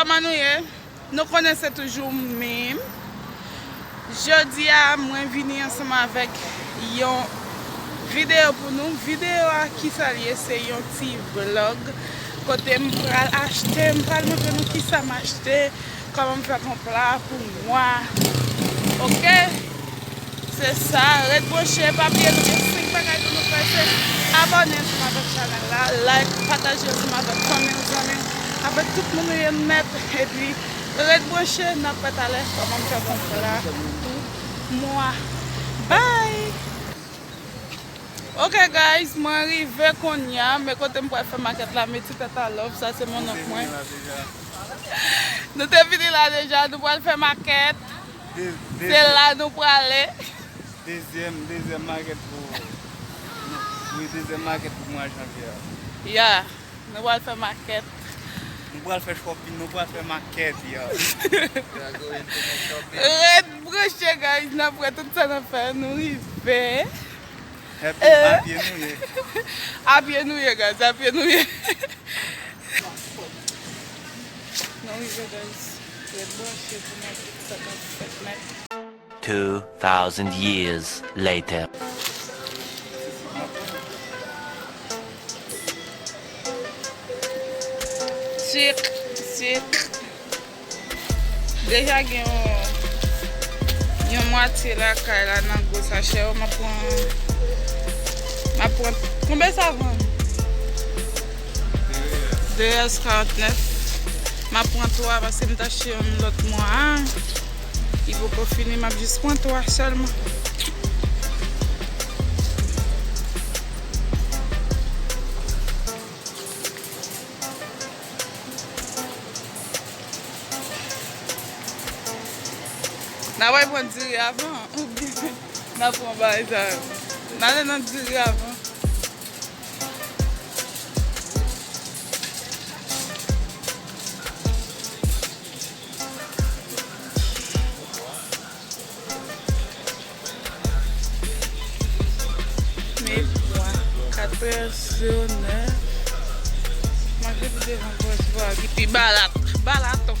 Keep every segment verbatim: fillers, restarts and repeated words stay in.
Kòman nou ye? Nou konnen se toujou menm. Jodi a, mwen vini ansanm avèk yon videyo pou nou. Videyo a, kisa l ye? Se yon ti vlòg kote m pral achte, m pral montre nou kisa m achte, kòman m fè yon pla pou mwa. Oke? Se sa, ret branche, pa bliye nou gen senk bagay pou nou fè, se abòne ansanm avèk chanèl la, like, pataje ansanm avèk fanmi w, zanmi w, avèk tout moun ou ye nèt, epi ret branche, n ap wè talè kòman m fè yon pla pou mwa. Bye! Ok guys, mwen rive kounye a, men kote m pral fè makèt la, men ti tèt a love, sa se mon onk mwen. Nou te vini la deja, nou pral fè makèt. Se la nou prale. Dezyèm, dezyèm makèt pou, wi, dezyèm makèt pou mwa janvye a. Ya, nou pral fè makèt. Nou pral fè shopping, nou pral fè makèt, ya. Ret branche, guys, n ap wè tout sa n ap fè, nou rive. Happy, eh, a pye nou ye. A pye nou ye, guys, a pye nou ye. Nou rive, guys. Ret branche pou nou tout sa k ap fèt nèt. Two thousand years later. Sik, sik. Deja gen yon, yon mwatye lakay la nan gwo sachè yo. M ap pran, m ap pran, konbyen sa vann? De S karant nèf. M ap pran twa paske m t achte youn lòt mwa a. Li poko fini, m ap jis pran twa sèlman. N a pral pran diri avan, oubyen n a pran bagay sa yo? N ale nan diri avan. Men pwa, katrè zewo nèf. Mache pi devan pou wè si pa gen ki pi balat. Balat, oh.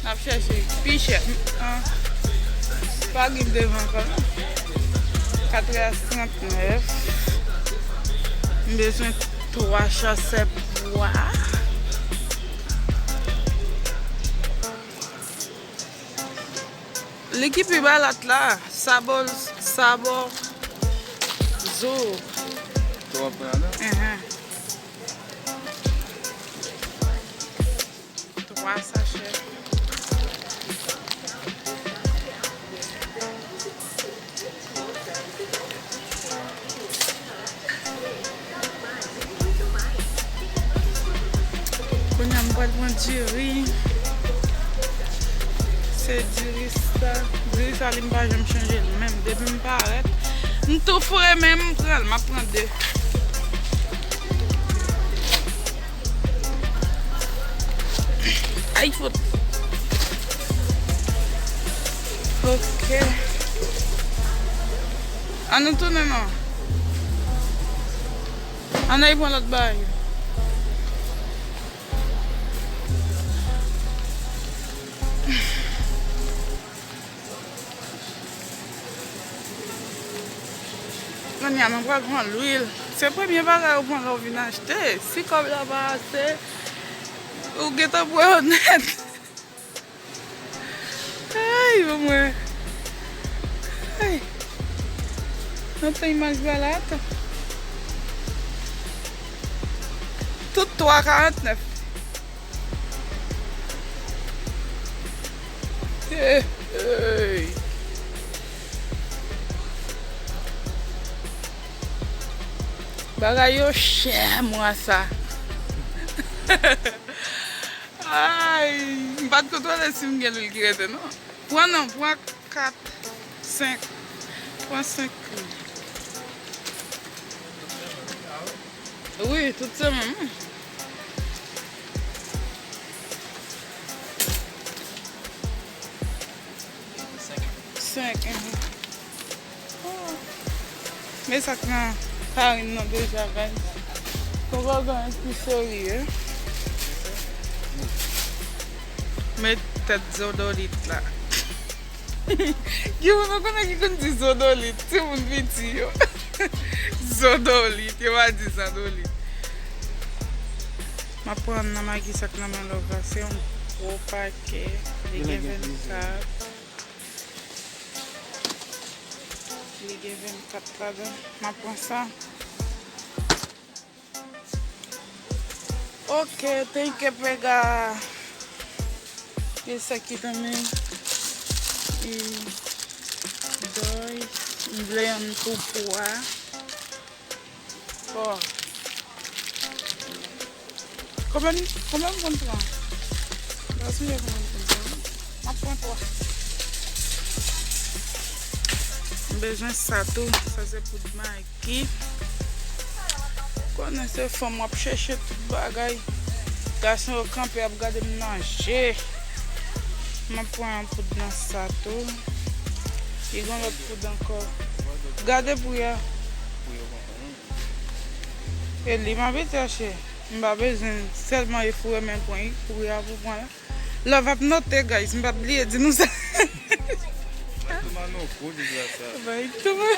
N ap chèche pi chè. Mm, mm. Pa gen devan ankò, non. Katrè trannèf. M bezwen twa chasè pwa. Li ki pi balat la, sabo, sabo zo. Twa pran la? Enhen. Twa sachè. Kounye a m pral pran diri. Se diri sa. Diri sa li m pa janm chanje l menm. Depi m parèt, m tou fre men m pran l. M ap pran de. Ay, fout. Ok. An nou tounen non. An nou pran lòt bagay. Kounye a, mwen pral pran lwil. Se premye bagay ou pran lè w vin achte. Si kòb la pa ase, ou gentan pran yo nèt. Ay, bon mwen. Ay. Nan tan imaj la la, atann. Tout twa karannèf. Hey, hey. Bagay yo chè mwa sa. Ay, m pa t kontwole si m gen lwil ki rete, non. Pran non, pran kat, senk. Pran senk. Wi, tout se menm. Senk, enhen. Oh. Men sa k nan farin nan deja, guys. Poko gen anyen ki serye. Met tèt zodolit la. Gen moun ou konnen ki konn di zodolit, timoun piti yo. Zodolit, yo pa di zandolit. M ap pran nan Maggi sa k nan men Love la, se yon gwo pakè. Li gen vennkat. Li gen vennkat ladan. M ap pran sa. Ok, thank you, Pega. E sa ki tanmen. E doy. M vle yon tou pwa. Bon. Konbyen, konbyen m konn pran? M pa sonje konbyen m konn pran. M ap pran twa. M bezwen sa tou. Sa se poud Maggi. Konnen se fanm w ap chèche tout bagay. Gason yo kanpe ap gade m nan je. M ap pran yon poud nan sa tou. Li gen lòt poud ankò. Gade pri a. E li m ap chèche. M pa bezwen sèlman e foure men pran wi. Pri a pou pran la. Love ap note, guys, m pa t bliye di nou sa. Vai tomar no cu, desgraçado. Vai tomar,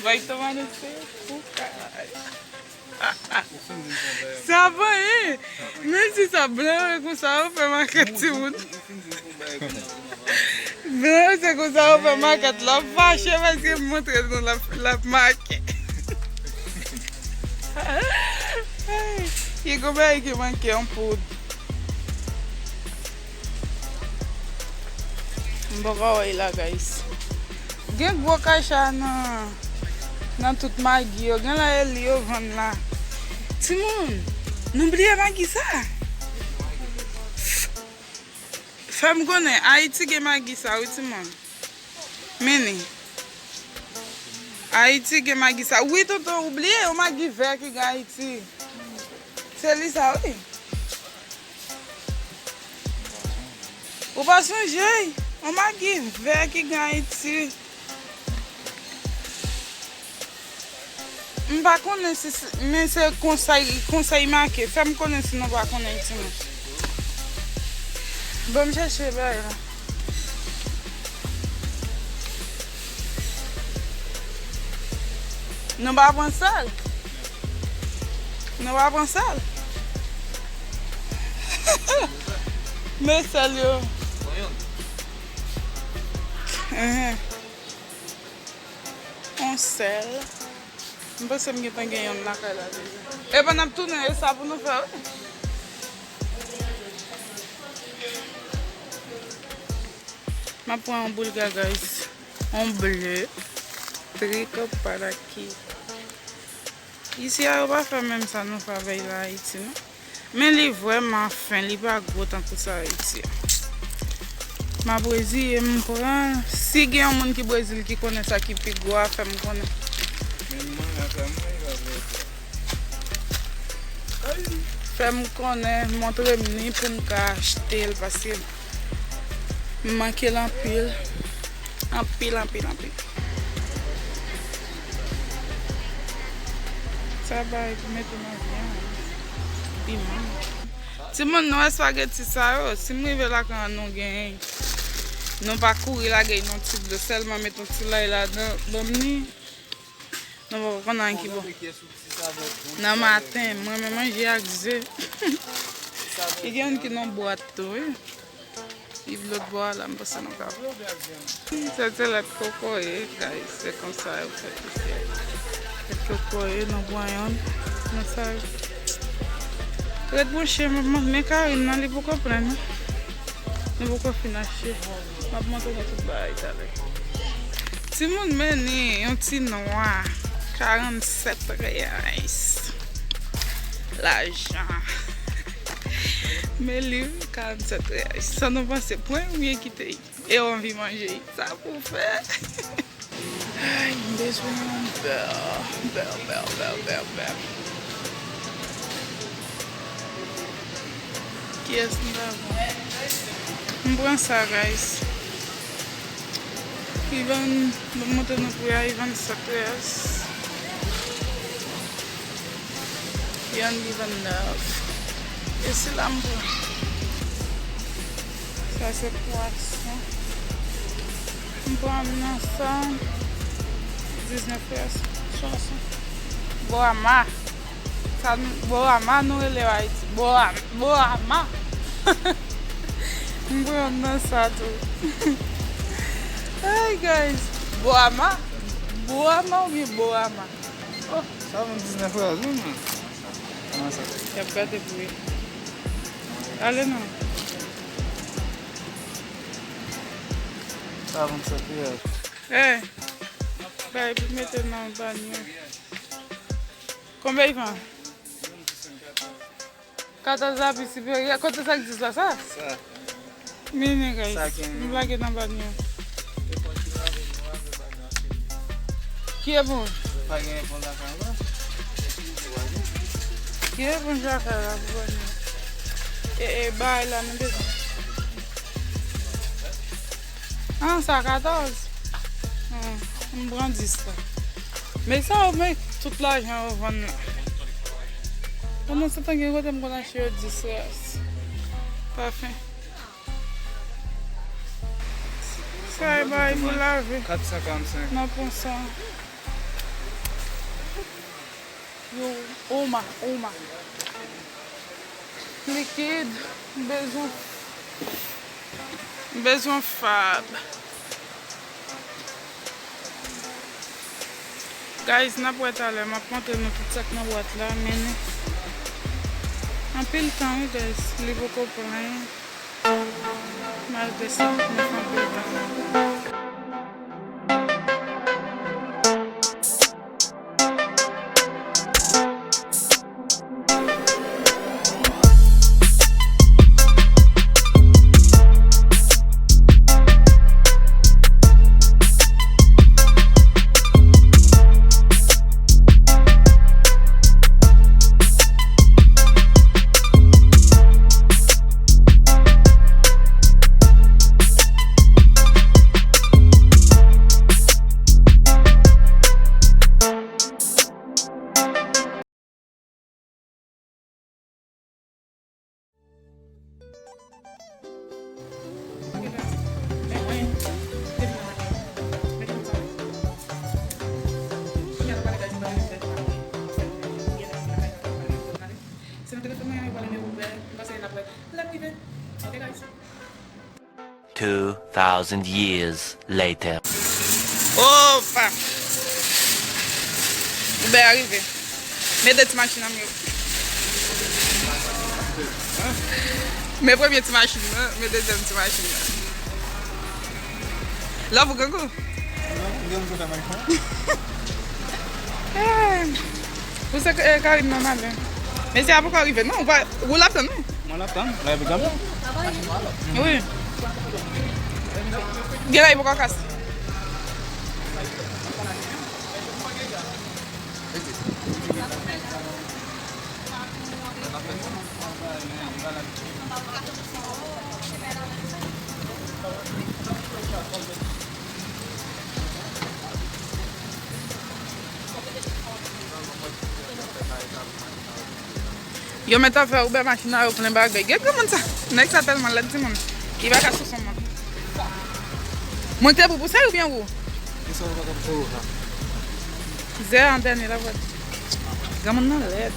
vai tomar no seu cu, caralho. Sa pa ye. Menm si sa blan yo konsa yo fè makèt timoun. Blan yo se konsa yo fè makèt la. Fache paske m montre nou l ap, l ap make. Ye gon bagay ki manke yon poud. M poko wè l la, guys. Gen gwo kacha nan, nan tout Maggi yo. Gen la e li yo vann la. Timoun, nou bliye Maggi sa. Fè m konnen, Ayiti gen Maggi sa, wi, timoun. Mini. Ayiti gen Maggi sa. Wi, tonton, ou bliye yon Maggi vè ki gen Ayiti. Se li sa, wi. Ou pa sonje? Yon Maggi vè ki gen Ayiti. M pa konnen si se, men se konsa, konsa y make. Fè m konnen si nou pa konnen, timoun. Ban m chèche bagay la. Nou pa pran sèl? Nou pa pran sèl? Men sèl yo. Enhen. On sèl. M panse m gentan gen yonn lakay la deja. Epa n ap tounen, e sa pou nou fè, wi. M ap pran yon boulga, guys. Yon ble. Trico para aquí. Isi a, yo pa fè menm sa nou fè avè l Ayiti, non. Men li vrèman fen, li pa gwo tankou sa Ayiti a. M ap reziye m pran l. Si gen yon moun ki Brezil ki konnen sa ki pi gwo a, fè m konnen. Fè m konnen, montre m ni pou m ka achte l, paske m manke l anpil. Anpil, anpil, anpil. Sa bay pou mete nan vyann. Piman. Timoun, nou espageti sa yo, si m rive lakay an nou genyen. Nou pa kouri lage yon ti dlo, sèlman met yon ti lay ladan, ban m ni. Nou poko konn anyen ki bon. Nan maten, mwen menm manje ak ze. Li gen youn ki nan bwat tou, wi. Li lòt bò a la, m panse nou ka wè. Sa se lèt kokoye, guys. Se konsa yo fè isi a. Lèt kokoye, nou pran youn. Nan sa yo. Ret branche, m ap men Karine nan, li poko plen, non. Nou poko fin achte. M ap montre nou tout bagay talè. Timoun, men ni yon ti nwa. Karannsèt reais. Lajan. Men liv, karannsèt reais. Sa nou panse? Pran yon byen kite. E w anvi manje. Sa pou fè. Ay, m bezwen yon bè, bè, bè, bè, bè, bè. Kiyès m ta pran? M pran sa, guys. Li vann, m montre nou pri a, li vann sèt reais. Yon li vann nèf. E sila m pran. Sa se pwason. M pran nan sa. Diznèf piyès. Swasan. Bwama. Sa nou, Bwama nou rele yo Ayiti. Bwa-, Bwama. M pran nan sa tou. Hey guys. Bwama. Bwama oubyen Bwama? Oh. Sa vann diznèf piyès, wi, man. Kòman sa? Y ap gate pou yo. Ale non. Sa vann sèt piyès. Eh, bay pou mete nan banyo. Konbyen y vann? Katòz la pi siperyè. Kote sa k di sa, sa? Sa. Mini, guys. Sa gen. M lage nan banyo. Ki eponj? Pa gen eponj lakay la. Ki eponj lakay la pou banyo? E, e, bay la, nou bezwen. Ah, sa katòz. Ah, m pran dis la. Men sa yo, men tout lajan yo vann la. Pandan se tan, gen kote m konn achte yo dis la. Pafen. Sa e bay pou lave. Kat san karannsenk. Nan pran sa. Yo, Oma, Oma. Likid, m bezwen, m bezwen fab. Guys, n ap wè talè, m ap montre nou tout sa k nan bwat la, men anpil tan, wi, guys, li poko plen. Malgre sa, nou fè anpil tan. Se nan telefòn mwen an, yo pale de Uber, m panse n ap wè lè m rive. Ok, guys. Two thousand years later. Opa! Uber a rive. Men de ti machin an m yo. Men premye ti machin nan, men dezyèm ti machin nan. Love ou grangou? Non, m gen moun ki fè machin. Eh, pou se, eh, Karim nan malen. Mesye a poko rive non, ou pa, ou l ap tann wi. Mwen l ap tann, lè pou tann. Wi. Gen lè li poko kase. Yo mèt ap fè Uber machin nan yo plen bagay. Gen granmoun sa. Nèg sa tèlman lèd timoun. Li pa ka sou son moun. Mwen te pou pouse oubyen ou? Kisa ou pa ka pouse ou la? Zè an dènye la vwèt. Granmoun nan lèd.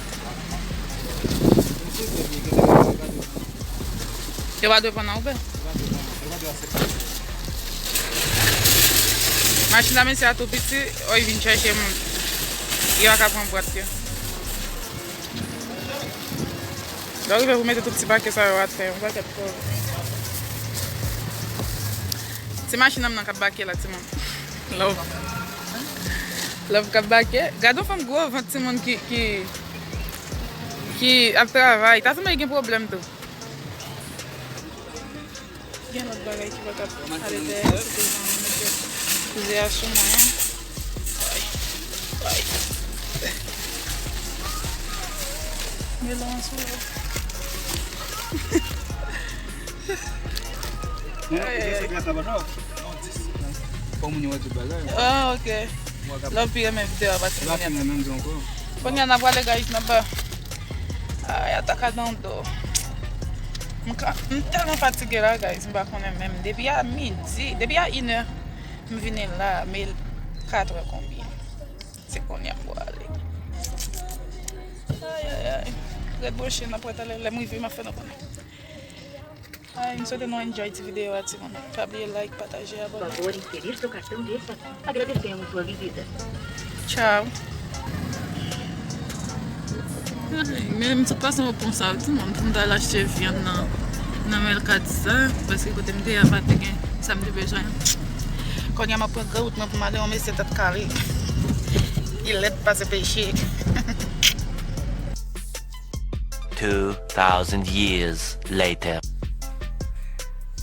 Yo pa dwe pran nan Uber. Machin nan mesye a tou piti, oy vin chèche moun. Yo pa ka pran bwat yo. Lè w rive pou mete tout ti pake sa yo atè, yon pakèt pòv. Ti machin nan m nan k ap bake la, timoun. Love. Love k ap bake. Gade yon fanm gwo vant, timoun, ki, ki, ki ap travay. Ta sanble gen pwoblèm tou. Gen lòt bagay ki pa t ap ale dèyè, se te jan mwen mete zè a sou mwen an. Ay, ay. Melon an sou lòt. Ay, ay, ay. Fò moun yo wè tout bagay. Ah, ok. Love pi renmen videyo a pase moun yo. Kounye a n ap prale, guys, nan ba. Ay, atak a nan do. M ka- m tèlman fatige la, guys, m pa konnen menm. Depi a midi, depi a inè, m vini la, men katrè konbyen? Se kounye a m pral ale. Ay, ay, ay. Ret branche, n ap wè talè. Lè m rive, m ap fè nou konnen. Ay, m swete nou enjoy ti videyo a, timoun. Pa bliye like, pataje, abòne. Favor inserir su cartón diez. Agradecemos su visita. Tchao. Ay, men m sot pase yon pon sa, timoun, pou m ta al achte vyann nan, nan Mèlkati sa, paske kote m te ye a pa te gen sa m te bezwen. Kounye a m ap pran gran wout mwen pou m ale yon mesye tèt kale. Li lèd pase peche. Two thousand years later.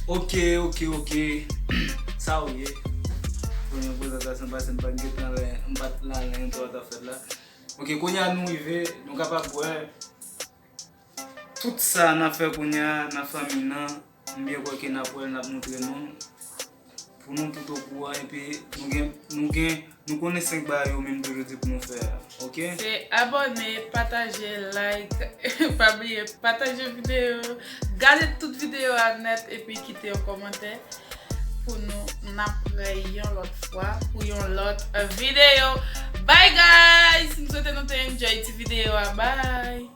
Ok, ok, ok. Sa ou ye? Premye prezantasyon pase, m pa t gentan lè, m pa t la lè entwo a t ap fèt la. Ok, kounye a nou rive, nou kapab wè tout sa n ap fè kounye a nan fanmi nan. M byen kwè ke n ap wè l, n ap montre nou. Pou nou tout okouran, epi nou gen, nou gen, nou konnen senk bagay yo menm toujou di pou nou fè a, ok? Se abòne, pataje, like, pa bliye pataje videyo, gade tout videyo a nèt, epi kite yon kòmantè pou nou, n ap wè yon lòt fwa pou yon lòt videyo. Bye guys! M swete nou te enjoy ti videyo a. Bye!